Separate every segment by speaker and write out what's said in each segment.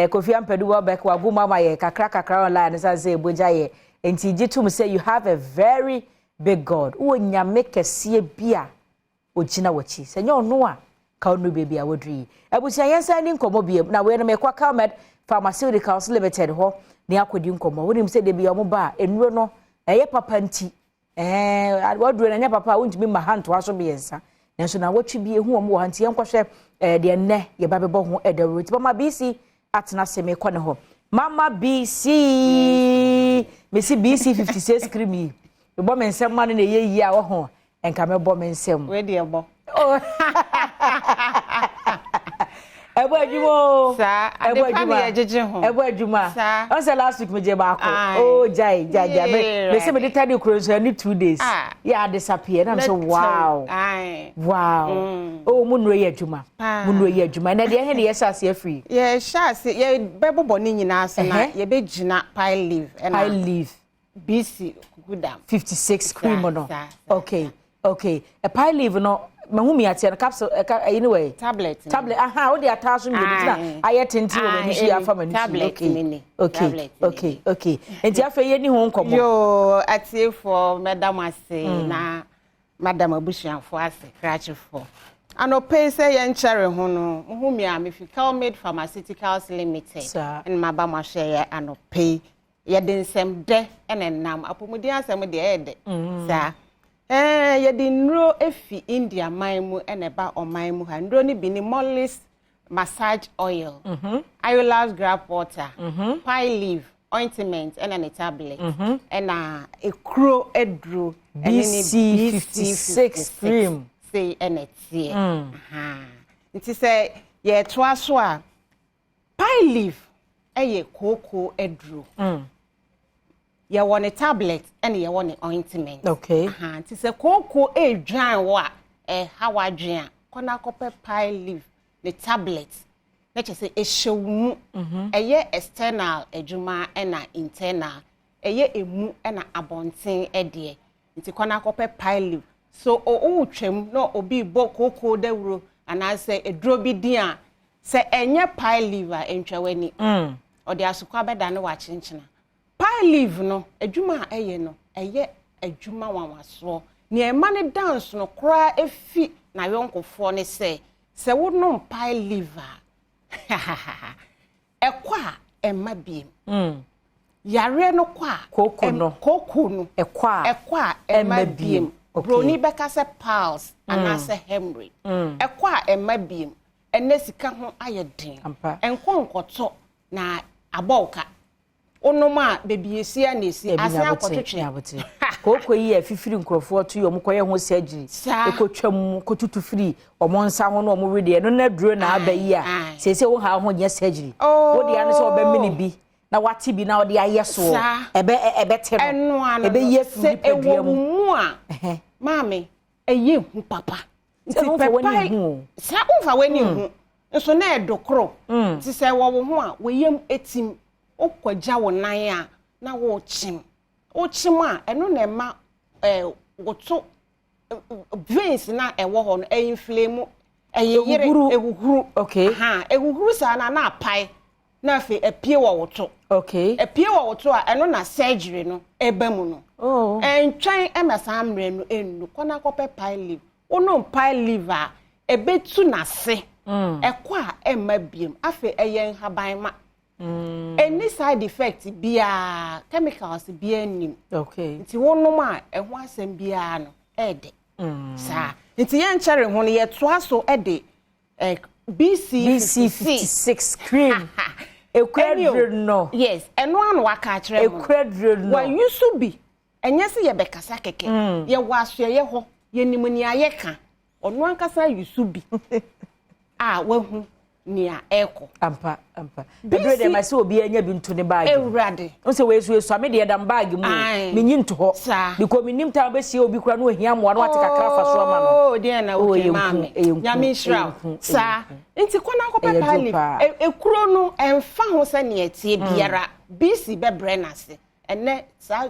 Speaker 1: Kofi Ampadu Welbeck wagu mu ama yɛ kakra kakra online san sɛ ebogya yɛ. Nti gye tom sɛ you have a very big God. Wowɔ Nyame kɛseɛ bi a ogyina w'akyi. Sɛ nyɛ ɔno a, ka ɔno baabi a waduru yi. Abusua, yɛn nsan ni nkɔmmɔ biem na wei no mekɔ Calmed Pharmaceuticals Limited hɔ ne akɔdi nkɔmmɔ. Wonim sɛ debi ɔmo ba a, nnuro no ɛyɛ papa, nti waduro no ɛnyɛ papa a, wontumi ma ha ntoa so mmiɛnsa, nanso na wɔtwe bi ehu wɔn wɔ ha. Nti yɛnkɔhwɛ deɛ nnɛ yɛba bɛbɔ ho ɛdawuro. Nti Mama BC atena ase, mekɔ ne hɔ. Mama BC, mesi BC 56 cream yi, mebɔ me nsɛm ma no na ɛyɛ yie a wɔ ho, nka mɛbɔ me nsɛm.
Speaker 2: Wei deɛ bɔ.
Speaker 1: Ɛbɔ adwuma o.
Speaker 2: Saa.
Speaker 1: Ɛbɔ
Speaker 2: adepa ne yɛgyegye ho.
Speaker 1: Ɛbɔ adwuma.
Speaker 2: Saa.
Speaker 1: Ɔn sɛ last week megye baako.
Speaker 2: Aye.
Speaker 1: Oh, gyae gyae gyae, me
Speaker 2: Yee,
Speaker 1: sɛ mede tade kuro nso ɛne 2 days
Speaker 2: Ah.
Speaker 1: yɛ adisappear na m sɛ wow. Wow, oh, mu nnuro yɛ adwuma.
Speaker 2: Paa.
Speaker 1: Mu nnuro yɛ adwuma. Ɛnɛ deɛ, ɛhe ne yɛhyɛ aseɛ afiri?
Speaker 2: Yɛhyɛ ase, yɛbɛbobɔ ne nyinaa so na yɛbɛgyina pine leaf
Speaker 1: pine
Speaker 2: ɛna
Speaker 1: leaf
Speaker 2: BC kukudam.
Speaker 1: 56 cream no.
Speaker 2: Saa.
Speaker 1: Okay, a pine leaf no, mahu mi ateɛ no, capsule ɛka ɛyi ne wɔ
Speaker 2: Tablet ni.
Speaker 1: Tablet aha, wode ataa so mmienu nti na ayɛ tenten wɔ m'ani so yɛ afa m'ani so.
Speaker 2: Tablet ni ni.
Speaker 1: Okay.
Speaker 2: Tablet ni.
Speaker 1: Okay, nti afei yɛni ho nkɔmmɔ.
Speaker 2: Yoo, atiefoɔ, mɛda mo ase na madam abusuafoɔ ase, krakyefoɔ. Anɔpɛ yi, sɛ yɛnkyɛre ho no, mohu mi a, mefi Calmed Pharmaceuticals Limited.
Speaker 1: Saa.
Speaker 2: Ɛna maba mo ahwɛ yɛ anɔpɛ yi. Yɛde nsɛm dɛ ɛna nam apɔmuden asɛm deɛ ɛyɛ dɛ saa. Yɛde nnuro efi India man mu ɛna ɛba ɔman mu ha. Nnuro no bi ne Mollis massage oil, Ayolas gripe water, pine leaf ointment ɛna ne tablet, ɛna ekuro aduro ɛne ne
Speaker 1: BC 56 cream.
Speaker 2: Sei ɛna ɛteɛ. Aha. Nti sɛ yɛtoa so a, pine leaf ɛyɛ kooko aduro. Yɛwɔ ne tablet ɛna yɛwɔ ne ointment. Aha, nti sɛ kooko edwan wɔ a ɛha wadwen a, kɔ na akɔpɛ pine leaf ne tablet na kyerɛ sɛ ɛhyɛ wo mu. Ɛyɛ external adwuma ɛna internal, ɛyɛ emu ɛna abɔnten ɛdeɛ. Nti kɔ na akɔpɛ pine leaf so o wotwam na obi bɔ kooko dawuro anaasɛ eduro bi din a, sɛ ɛnyɛ pine leaf a, ɛntwa w'ani. Ɔde asokwa bɛda ne wakyenkyena. Pine leaf no adwuma a ɛyɛ no, ɛyɛ adwuma wanwasoɔ. Nea ɛma ne dance no koraa efi n'ayɔnkofoɔ ne sɛ, sɛ wonom pine leaf a, ɛkɔ a ɛmma biem. Yareɛ no kɔ a
Speaker 1: Kooko no.
Speaker 2: Kooko no
Speaker 1: ɛkɔ a
Speaker 2: ɛkɔ a ɛmma
Speaker 1: ɛmma
Speaker 2: biem.
Speaker 1: biem. Okay.
Speaker 2: Broni bɛka sɛ piles anaasɛ hemorrhoid ɛkɔ a ɛmma biem. Ɛnɛ sika ho ayɛ den.
Speaker 1: Ampa.
Speaker 2: Ɛnkɔ nkɔtɔ na abɔ wo ka. Wonom a, beebi esi a na esi
Speaker 1: Ebi
Speaker 2: ase
Speaker 1: nyabotere.
Speaker 2: akɔtwetwe.
Speaker 1: Nyabotere, kooko yi yɛ fifiri nkurɔfoɔ to yɛ, ɔmo kɔyɛ ho surgery, ekotwa mu kɔtutu firi ɔmo nsa ho na ɔmo wedeɛ no na duro na aba yi a, seesei wo ha ho nyɛ surgery.
Speaker 2: Oh.
Speaker 1: Wo deɛ ano sɛ ɔbɛmene bi na wate bi na ɔde ayɛ soɔ. Ɛbɛ ɛbɛte no
Speaker 2: Ɛno ano no,
Speaker 1: ɛbɛyi afiri
Speaker 2: sɛ
Speaker 1: nipadua
Speaker 2: ɛwɔ wo
Speaker 1: mu.
Speaker 2: mu a, maame, ɛyɛ hu papa.
Speaker 1: Sɛ womfa w'ani hu o.
Speaker 2: Saa, womfa w'ani hu nso na ɛdo koro. Nti sɛ ɛwɔ wo ho a, wɔyam etim, wokɔgya wo nan a na wɔrekyim, wokyim a, ɛno na ɛma woto veins na ɛwɔ hɔ no ɛinflame, ɛyɛ yere.
Speaker 1: Ehuhuru.
Speaker 2: Ehuhuru. Aha, ehuhuru saa na apae na afei apue wɔ wo to. Apue wɔ wo to a, ɛno na surgery no ɛba mu no. Ɛntwɛn ɛma saa mmerɛ no ɛnnu, kɔ na kɔpɛ pine leaf. Wonom pine leaf a, ɛbɛtu n'ase. Ɛkɔ a ɛmma biem. Afei ɛyɛ nhaban ma ɛni side effect biara, chemicals biara nim. Nti wonom a, ɛho asɛm biara no ɛɛdɛ saa. Nti yɛnkyɛre ho no, yɛtoa so ɛde BC
Speaker 1: BC 56 cream, ekura
Speaker 2: Ɛne o.
Speaker 1: duro no.
Speaker 2: Yes, ɛno ano waka akyerɛ mo no.
Speaker 1: Ekura duro no.
Speaker 2: Wayi so bi, ɛnyɛ sɛ yɛbɛkasa kɛkɛ. Yɛwɔ asoɛyɛ hɔ, yɛnim nea yɛka. Ɔno ankasa yi so bi a wahu nea ɛkɔ.
Speaker 1: Ampa ampa, ɛduro deɛ, ma sɛ obi anya bi nto ne baagi mu.
Speaker 2: Ewurade.
Speaker 1: N sɛ wei so esua me deɛ dam baagi mu o. Menyi nto hɔ because menim time bɛhyia obi kora na ohia mmoa na wate kakra fa so ama no.
Speaker 2: Oh, deɛ na
Speaker 1: Oh,
Speaker 2: woke
Speaker 1: ɛyɛ nku,
Speaker 2: maame.
Speaker 1: ɛyɛ nku,
Speaker 2: Nyame nhyira
Speaker 1: ɛyɛ
Speaker 2: wo
Speaker 1: nku, ɛyɛ
Speaker 2: saa.
Speaker 1: nku.
Speaker 2: Nti kɔ na akɔpɛ
Speaker 1: Ɛyɛ duro
Speaker 2: pine leaf.
Speaker 1: paa.
Speaker 2: Ekuro no, ɛmfa ho sɛ nea ɛteɛ biara, BC bɛbrɛ n'ase. Ɛnɛ saa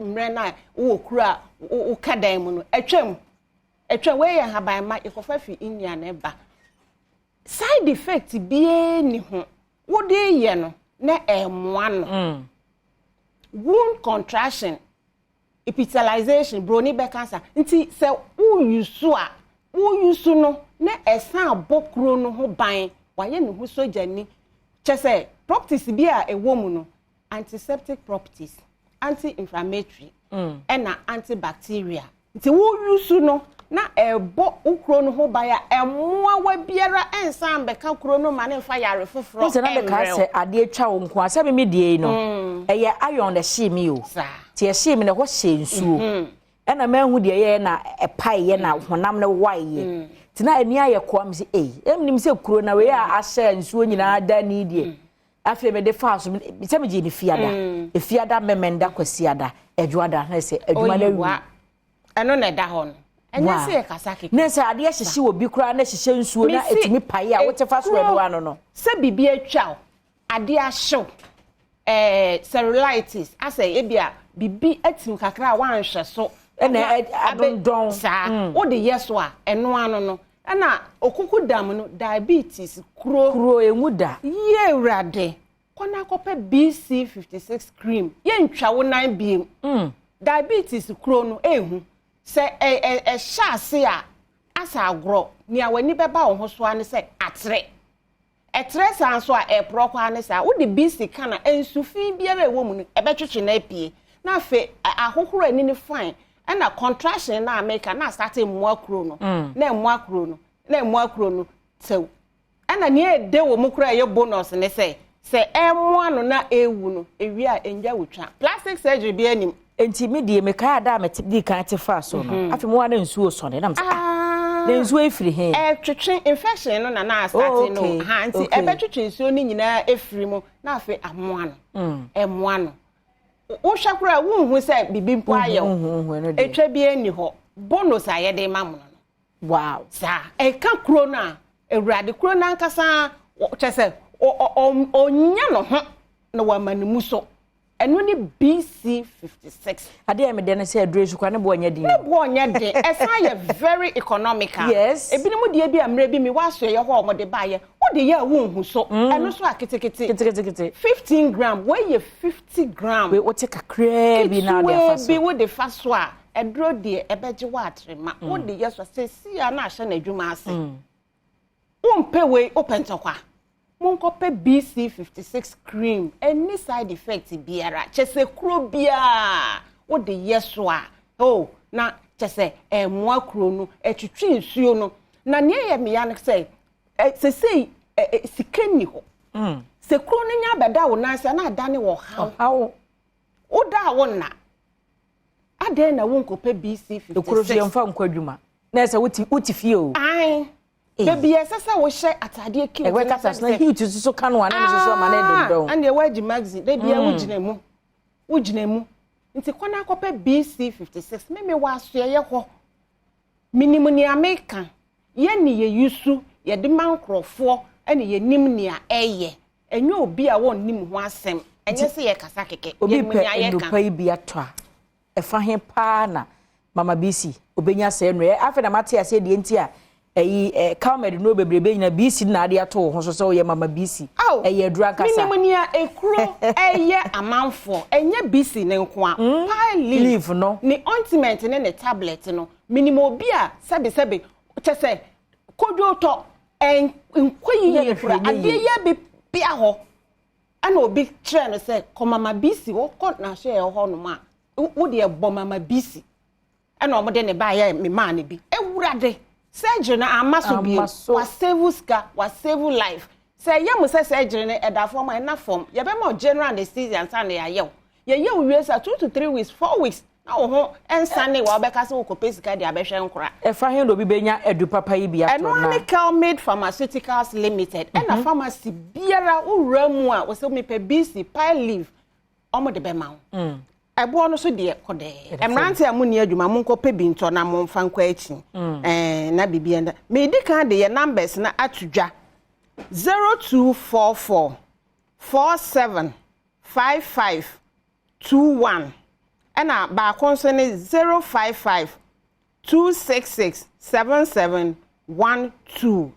Speaker 2: mmerɛ no a wowɔ kuro a woka dan mu no, atwam atwam. Wei yɛ haban ma yɛkɔfa fi India na ɛba. Side effect biara ni ho. Wode yɛ no na ɛmmoa no. Wound contraction, epithelialization, broni bɛka sa. Nti sɛ woyusu a, woyusu no na ɛsan abɔ kuro no ho ban, wayɛ ne ho sogyani. Kyɛ sɛ properties bi a ɛwɔ mu no, antiseptic properties, anti-inflammatory, ɛna antibacterial. Nti woyusu no na ɛbɔ wo kuro no ho ban a, ɛmmoawa biara ɛnsan bɛka kuro no ma ne mfa yare foforɔ.
Speaker 1: Sɛ na meka
Speaker 2: ɛmmerɛw.
Speaker 1: Sɛ adeɛ twa wo nko a, sɛ meme deɛ yi no, ɛyɛ iron na ɛhyee me o. Nti ɛhyee me na ɛhɔ hyɛ nsuo, ɛna mahu deɛ ɛyɛ na ɛpaeɛ na honam no waeɛ, nti na ani ayɛ koa. Me sɛ ei, ɛmnim sɛ kuro na wei a ahyɛ nsuo nyinaa da ni deɛ. Afei mede faa so sɛ megye ne Fiada, Efiada, Mmɛmɛnda, Kwasiada, Adwoada, na sɛ adwuma no
Speaker 2: Oyi wa
Speaker 1: awie.
Speaker 2: Ɛno na ɛda hɔ no, ɛnyɛ sɛ yɛkasa keke.
Speaker 1: Ne sɛ adeɛ hyehye wɔ bi koraa na hyehyɛ nsuo na
Speaker 2: Mesi
Speaker 1: ɛtumi pae a wote fa so
Speaker 2: ekuro
Speaker 1: ɛno ano no.
Speaker 2: Sɛ biribi atwa wo, adeɛ ahyew, cellulitis, asɛ ebi a biribi atim kakra a wanhwɛ so
Speaker 1: ɛna adondɔn.
Speaker 2: Saa wode yɛ so a, ɛno ano no, ɛna okuku dam no, diabetes kuro.
Speaker 1: Kuro emu da.
Speaker 2: Yie, Awurade, kɔ na akɔpɛ BC 56 cream, yɛntwa wo nan biem. Diabetes kuro no ehu sɛ ɛ ɛ ɛhyɛ ase a, asa agorɔ, nea w'ani bɛba wo ho so ara ne sɛ atere ɛtrɛ saa nso a ɛporɔ kɔ ne saa. Wode BC ka na nsufi biara a ɛwɔ mu no ɛbɛtwetwe na apue, na afei ahohoro ani no fine, ɛna contraction na ameka na asate mmoa kuro no, na mmoa kuro no, na mmoa kuro no tew. Ɛna nea ɛde wɔ mu koraa ɛyɛ bonus ne sɛ ɛmmoa no na ɛwu no ewie a, ɛngya wo twa plastic surgery bi anim.
Speaker 1: Nti me deɛ, mekae ada a mete di kan te fa so no, afei mo wa na nsuo sɔne na mesɛ, ah, na nsuo efiri he?
Speaker 2: Ɛtwetwe infection no na asate no ha, nti ɛbɛtwetwe nsuo no nyinaa efiri mu na afei amoa no, ɛmoa no. Wohwɛ koraa, wonhu sɛ biribi mpo ayɛ wo. Etwa bi ani hɔ, bonus a yɛde ma mo no. Saa ɛka kuro no a, Awurade, kuro no ankasa kyɛ sɛ ɔnya ne ho na wama ne mu so. Ɛno ne BC 56.
Speaker 1: Adeɛ a mede no sɛ aduro so kwa, ne boɔ nyɛ den.
Speaker 2: Ne boɔ nyɛ den, ɛsan yɛ very economical. Ebinom deɛ bi a mmerɛ bi mi waso ɛyɛ hɔ a wɔde baayɛ, wode yɛ a wonhu so. Ɛno so a ketekete.
Speaker 1: Ketekete.
Speaker 2: 15 gram, wɔyɛ 50 gram.
Speaker 1: Wei wote kakraa bi na ade afa so.
Speaker 2: Ketewa bi wode fa so a, ɛduro deɛ ɛbɛgye wɔ atrema. Wode yɛ so sɛ si a na ahyɛ n'adwuma ase. Wompɛ wei, wopɛ ntɔkwa, monkɔpɛ BC 56 cream. Ɛni side effect biara, kyɛ sɛ kuro biara wode yɛ so a, oh, na kyɛ sɛ ɛmmoa kuro no, ɛtwitwi nsuo no. Na nea ɛyɛ mmea no sɛ sesei ɛ sika nni hɔ sɛ kuro no nya abɛda wo nan sɛ na adane wɔ haw.
Speaker 1: Ɔhaw.
Speaker 2: Woda a, wo nna adɛn na wonkɔpɛ BC
Speaker 1: Ekuro so
Speaker 2: 56?
Speaker 1: Yɛmfa nkɔ adwuma na ɛsɛ wote fie o.
Speaker 2: Ae, baabi a ɛsɛ sɛ wohyɛ atadeɛ cute.
Speaker 1: Ɛwɛ kata so na heat soso ka no a, na ne soso ama ne dondɔn.
Speaker 2: Ɛndeɛ woagye magazine da bia, wogyina mu, wogyina mu. Nti kɔ na akɔpɛ BC 56. Meme wɔ asoɛyɛ hɔ, menim nea meka. Yɛne yɛyi yɛde ma nkurɔfoɔ, ɛne yɛnim nea ɛyɛ. Ɛnyɛ obi a wɔnnim ho asɛm, ɛnyɛ sɛ yɛkasa kɛkɛ.
Speaker 1: Obi
Speaker 2: yɛnim
Speaker 1: pɛ
Speaker 2: nea yɛka.
Speaker 1: Nnupa yi bi atɔ a, ɛfa he paa na Mama BC obenya sɛ nnua? Afei na mate aseɛ deɛ nti a ɛyi Calmed no bebrebe nyina BC na ade ato wo ho so sɛ woyɛ Mama BC. Ɛyɛ aduru ankasa.
Speaker 2: Menim nea ekuro ɛyɛ amanfoɔ. Ɛnyɛ BC ne nko a, pile leaf,
Speaker 1: leaf no.
Speaker 2: Ne ointment ne tablet no, menim obi a sɛbesɛbe kyɛ sɛ kodwo tɔ nkɔ
Speaker 1: Nyɛ
Speaker 2: yie
Speaker 1: ne
Speaker 2: kura
Speaker 1: hwee nyɛ
Speaker 2: adeɛ
Speaker 1: yie.
Speaker 2: yɛ bi bia hɔ, ɛna obi kyerɛ no sɛ kɔ Mama BC, wɔkɔ n'aso yɛ hɔ nom a, wo deɛ bɔ Mama BC, ɛna wɔn de ne ba yɛ me maa ne bi. Ewurade, surgery no ama so bio.
Speaker 1: Ama so.
Speaker 2: Wasave sika, wasave life. Sɛ ɛyɛ mo sɛ surgery no ɛda fam a, ɛna fam. Yɛbɛma o general anesthesia ansa na yɛayɛ wo. Yɛyɛ wo wie sa, 2 to 3 weeks, 4 weeks, na wo ho ɛnsane wa, wobɛka sɛ wokɔpɛ sika de abɛhwɛ nkora.
Speaker 1: Ɛfa he na obi bɛnya adu papa yi bi atɔ?
Speaker 2: Ɛno
Speaker 1: na
Speaker 2: ne Kelmade Pharmaceuticals Limited. Ɛna pharmacy biara wowura mu a, wɔsɛ mepɛ BC pile leaf, ɔmo de bɛma wo. Ɛboɔ no so deɛ kɔdɛɛ. Mmeranteɛ a monni adwuma, monkɔpɛ bi ntɔ na momfa nkɔ akyi. Na biribi ɛnda meedi kan de yɛ numbers na ato dwa: 0244 47 55 21, ɛna baako nso ne 055 266 77 12.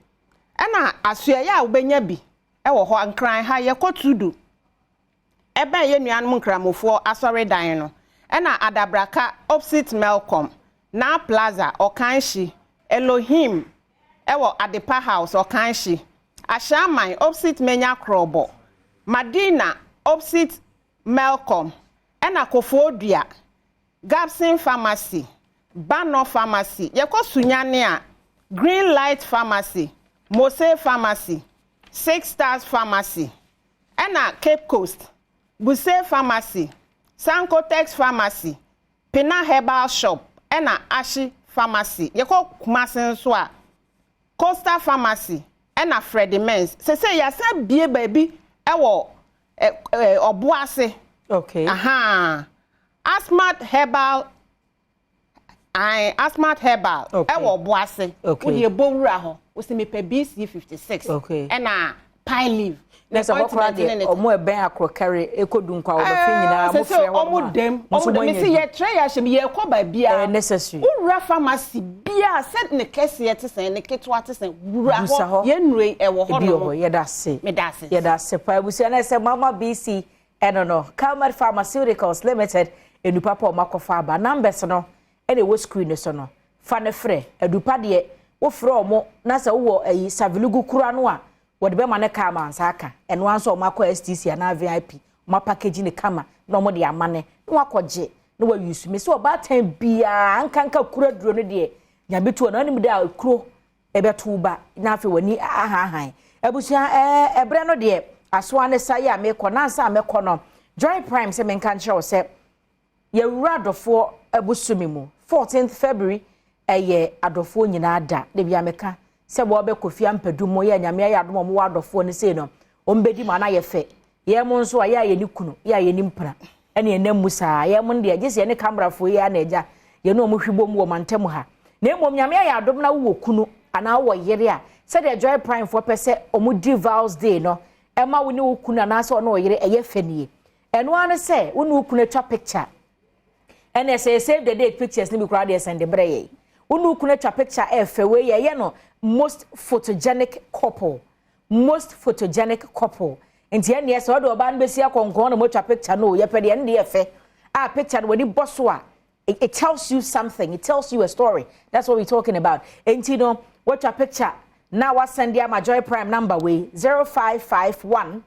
Speaker 2: Ɛna asoɛyɛ a wobɛnya bi. Ɛwɔ hɔ Nkran ha, yɛkɔ Tudu, ɛbɛn yɛ nuanom Nkramofoɔ asɔredan no, ɛna Adabraka, opposite Melcom, Na Plaza, Ɔkanhyi, Elohim ɛwɔ Adepa House, Ɔkanhyi, Ahyɛaman, opposite Menya Krɔbɔ, Madina, opposite Melcom, ɛna Kofoɔdua, Gabson Pharmacy, Bano Pharmacy. Yɛkɔ Sunyane a, Green Light Pharmacy, Mose Pharmacy, Six Stars Pharmacy, ɛna Cape Coast, Buse Pharmacy, Sankotex Pharmacy, Pina Herbal Shop, ɛna Ahye Pharmacy. Yɛkɔ Kumase nso a, Coastal Pharmacy ɛna Freddie Mens. Sese yɛasan bie baabi ɛwɔ ɛ ɛ Ɔboase. Aha, Asmat Herbal, Asmat Herbal ɛwɔ Ɔboase. Wode ɛbɔ wura hɔ, wosi mepɛ BC 56 ɛna pine leaf.
Speaker 1: Na sɛ hɔ deɛ, ɔmo ɛbɛn Akorɔkɛre ekodu nkwa wɔbɛfɛ nyinaa, mo frɛ wɔn.
Speaker 2: Ɔmo dɛm, ɔmo dɛm mesi yɛtrɛ yɛ ahyɛ mu, yɛkɔ baabiara.
Speaker 1: Ɛyɛ necessary.
Speaker 2: Wowura pharmacy biara, sɛ ne kɛseɛ te sɛn, ne ketewa te sɛn, wura hɔ, yɛn nnuro yi ɛwɔ hɔ
Speaker 1: nom. Ebi wɔ hɔ. Yɛda ase.
Speaker 2: Meda ase.
Speaker 1: Yɛda ase paa, ebusua. Na ɛsɛ Mama BC ɛno no, Calmed Pharmaceuticals Limited, enupa pa ɔmo akɔfa aba. Numbers no ɛna ɛwɔ screen no so no, fa ne frɛ. Adupa deɛ, wofrɛ ɔmo na sɛ wowɔ ɛyi Savelugu kura no a, wɔde bɛma ne kaa ma nsa aka. Ɛno nso ɔmo akɔ STC anaa VIP, ɔmo apackage ne kama na ɔmo de ama ne na wakɔgye na wayi su mi sɛ ɔbaatan biara nkanka kura duro no deɛ, Nyame tu ɔno anim de a kuro ɛbɛto ba na afei w'ani ahahan. Abusua, ɛbrɛ no deɛ asoa ne sa yɛ a mekɔ nansa a mɛkɔ no, Joy Prime sɛ menka nkyerɛ wo sɛ yɛwura adɔfoɔ abusumi mu. 14th February ɛyɛ adɔfoɔ nyinaa da. De bia meka sɛ wɔbɛkɔ fie ampadu mu yɛ Nyame ayɛ adom a wɔwɔ adɔfoɔ no sei no, wɔmbɛdi mu ana yɛ fɛ. Yɛn mo nso a yɛ a yɛni kunu, yɛ a yɛni mpena, ɛne yɛnam mu saa. Yɛn mo deɛ, gye sɛ yɛne camerafoɔ yi ana agya yɛne ɔmo hwi bɔ mu wɔ mantam ha. Na mmom Nyame ayɛ adom na wowɔ kunu anaa wowɔ yere a, sɛdeɛ Joy Prime foɔ pɛ sɛ ɔmo di vows day no ɛma wo ne wo kunu anaasɛ ɔne ɔyere ɛyɛ fɛ nie. Ɛno ara ne sɛ wo ne wo kunu atwa picture, ɛna ɛsɛ save the date pictures ne bi koraa deɛ, sɛn de brɛ yɛ. Wo ne wo kunu atwa picture ɛfɛ wei, yɛyɛ no most photogenic couple, most photogenic couple. Nti ɛnneɛ sɛ ɔde ɔbaa no bɛsi akɔnkɔn na mo atwa picture no, yɛpɛ deɛ ɛno deɛ ɛfɛ a picture no wɔde bɔ so a, it tells you something, it tells you a story. That's what we're talking about. Nti no, wɔatwa picture na wasend ama Joy Prime number wei, 0551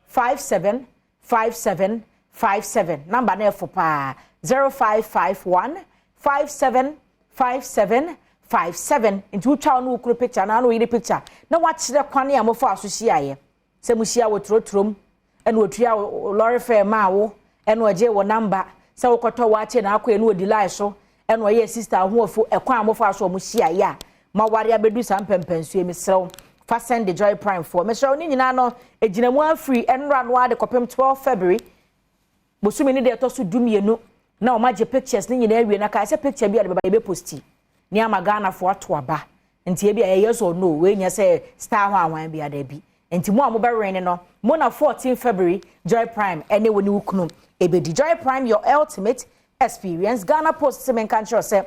Speaker 1: 57 57 57. Number no ɛfo paa, 0551 57 57 57. Nti wotwa wo ne wo kunu picture na wo yere picture na wakyerɛ kwan a mofa so hyiaeɛ, sɛ mohyia wɔ turoturom ɛna otua lorry fare maa wo, ɛna ɔgye wɔ number, sɛ wokɔtɔ waakye na akɔ ɛna odi line so, ɛna ɔyɛ sister ahoɔfo, ɛkwan a mofa so ɔmo hyiaeɛ a ma ware abɛdu saa mpɛmpɛnsuo. Mesrɛw, fa send the Joy Prime foɔ. Mesrɛw, ne nyinaa no egyina mu afiri ɛnora no ade kɔpem 12 February, bosome ne deɛ ɛtɔ so 12, na wɔn agye pictures ne nyinaa awie. Na kae sɛ picture bi a de bɛba, yɛbɛ post ne ama Ghanafoɔ ato aba. Nti ebi a yɛyɛ yes or no, wei nyɛ sɛ star ho ahwan bi ada bi. Nti mo a mobɛwɛn ne no mo na 14 February, Joy Prime ɛne wo ne wo kunu ebedi. Joy Prime, your ultimate experience. Ghana Post sɛ menka nkyerɛ sɛ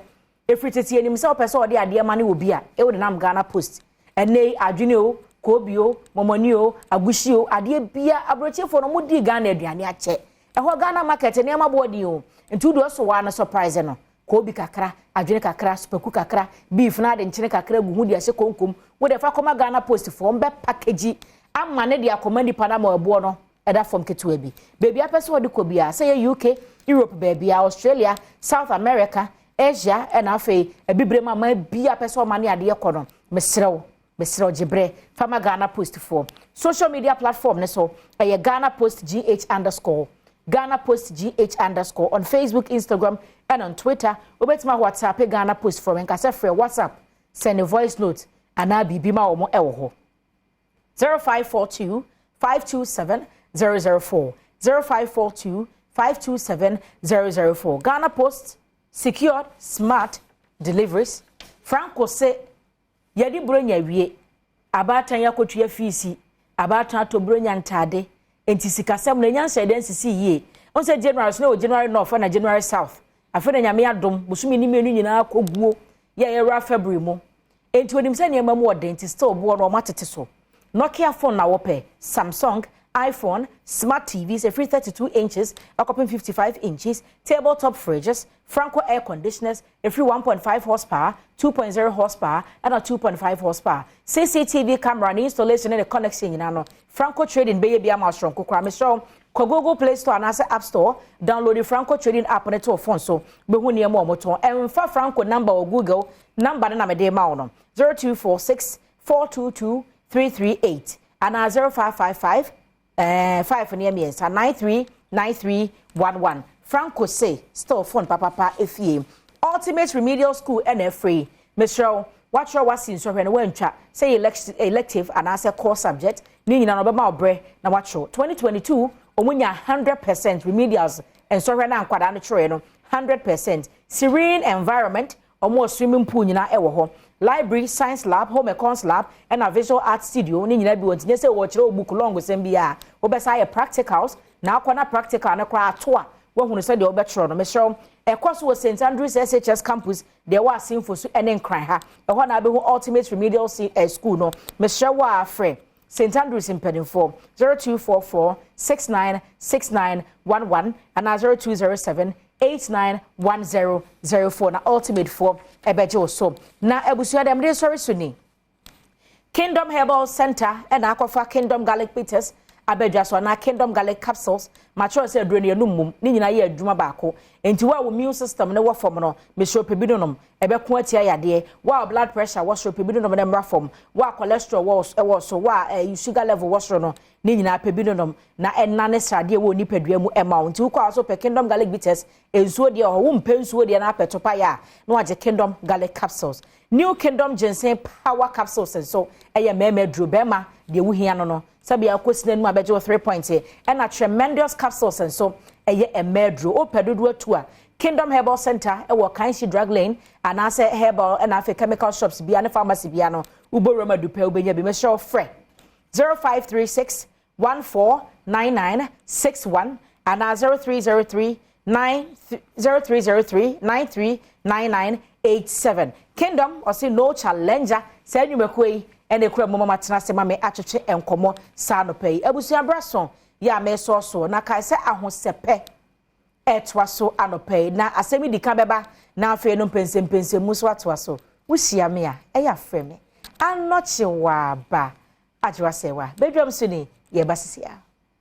Speaker 1: efiri tete anim sɛ wopɛ sɛ ɔde adeɛ ma ne wɔ bi a, ɛwɔ de nam Ghana Post. Ɛnɛ yi adwene o, koobi o, mɔmɔni o, agushi o, adeɛ bia aburokyefoɔ no mo di Ghana aduane akyɛ. Ɛhɔ Ghana market nneɛma boɔ di o. Nti wode ɔso waa no, surprise no, koobi kakra, adwene kakra, supaku kakra, beef na ade nkyene kakra gu ho de ahyɛ konkom, wode fa kɔma Ghana Post foɔ, mbɛ package ama ne de akɔma nipa na ma ɛboɔ no ɛda fam ketewa bi. Beebi apɛ sɛ ɔde kɔ bia, sɛ yɛ UK, Europe, baabi a Australia, South America, Asia, ɛna afei abibire mu ama bi apɛ sɛ ɔma ne adeɛ kɔ no, mesrɛw, mesrɛw, gyebrɛ fama Ghana Post foɔ. Social media platform ne so ɛyɛ Ghana Post GH underscore, Ghana Post GH underscore on Facebook, Instagram and on Twitter. Wobɛtumi WhatsApp Ghana Post foɔ, nkasɛ frɛ, WhatsApp, send a voice note anaa biribi ma wɔn ɛwɔ hɔ, 0542 527 004, 0542 527 004. Ghana Post, secured, smart deliveries. Franco sɛ yɛde buronya wie, abaatan yɛ akɔtua fees, abaatan atɔ buronya ntaade. Nti sikasɛm no ɛnya nsɛdeɛ nsisi yie. Wɔn sɛ January so na wɔ January North na January South. Afei na Nyame adom, bosome ne mmienu nyinaa kɔguo yɛ yɛwura February mu. Nti onim sɛ nneɛma mu wɔ den, nti still boɔ no ɔmo atete so. Na Nokia phone na wɔpɛ, Samsung, iPhone, smart TVs ɛfiri 32 inches ɛkɔpem 55 inches, tabletop fridges, Franco air conditioners ɛfiri 1.5 horsepower, 2.0 horsepower ɛna 2.5 horsepower, CCTV camera ne installation ne connection nyinaa no, Franco Trading bɛyɛ bi ama soronko koraa. Mesrɛ, kɔ Google Play Store anaasɛ App Store, download the Franco Trading app ne to wo phone so, bɛhu nneɛma a wɔtɔn. Ɛmfa Franco number wɔ Google, number no na mede ma wo no, 0246 422 338 anaa 0555 5 ne mmiɛnsa 939311. Franco say still phone papapa efie. Ultimate Remedial School ɛna ɛfiri. Mesrɛ wo, watwerɛ wasi nsɔhwɛ no, wantwa sɛ elective anaasɛ core subject ne nyinaa no, ɔbɛma ɔbrɛ na watwerɛ. 2022 ɔmo nya 100% remedials nsɔhwɛ na nkwadaa no twerɛ no 100%. Serene environment, ɔmo wɔ swimming pool nyinaa ɛwɔ hɔ, library, science lab, home econs lab ɛna visual art studio ne nyinaa bi wɔ. Nti nyɛ sɛ wɔkyerɛ wɔ book long sɛm bi a, wobɛsa ayɛ practicals na akɔ na practical no koraa ato a, woahunu sɛdeɛ wobɛtwerɛ no. Mesrɛ, ɛkɔ so wɔ St Andrews SHS campus deɛ ɛwɔ Asenfo so ne Nkran ha. Ɛhɔ na abɛhu Ultimate Remedial School no. Mesrɛ wo a, afrɛ St Andrews mpanimfoɔ 0244 696911 anaa 0207 891004 na Ultimate foɔ ɛbɛgye wo so. Na abusua, dɛm de sɔre so ni Kingdom Herbal Center ɛna akɔfa Kingdom Garlic Bitters abɛdwa so anaa Kingdom Garlic Capsules. Makyerɛ sɛ aduro no yɛnum mum ne nyinaa yɛ adwuma baako. Nti wo a wo immune system ne wɔ fam no, mesrɛ, pɛ bi nom, ɛbɛko atia yadeɛ. Wo a blood pressure wɔ soro, pɛ bi nom ne mmra fam. Wo a cholesterol wɔ ɛwɔ so, wo a sugar level wɔ soro no, ne nyinaa pɛ bi nom na ɛna ne sradeɛ wɔ nipadua mu ɛma wo. Nti wokɔ a so pɛ Kingdom Garlic Bitters nsuo deɛ ɔhɔ, wompɛ nsuo deɛ na apɛ topa yɛ a, na wagye Kingdom Garlic Capsules. New Kingdom Ginseng Power Capsules nso ɛyɛ mmarima aduro, bɛrima deɛ wohia no, sɛbi akɔ sinɛ no mu abɛgye wɔ 3 point. Ɛna Tremendous Capsules nso ɛyɛ mmaa aduro. Wopɛ dodoɔ atu a, Kingdom Herbal Center ɛwɔ Kanshi Drug Lane anaasɛ herbal ɛna afei chemical shops bia ne pharmacy bia no, wobɔ wura mu adupɛ, wobɛnya bi. Mehyɛ, frɛ 0536 149961 anaa 0303 9 0303 939987. Kingdom ɔsi no challenger. Saa nnwumakuo yi ɛna ekura mu mama tena ase ma me atwetwe nkɔmɔ saa nɔpɛ yi. Abusua braso yɛ a mɛsɔɔso na kae sɛ ahosɛpɛ ɛtoa so anɔpɛ yi, na asɛm yi di ka bɛba na afei no mpɛnsɛmpɛnsɛmu so atoa so. Wohyia me a, ɛyɛ afrɛ me anɔkye waaba agyewa sɛwa badwam so ni yɛba sisi a.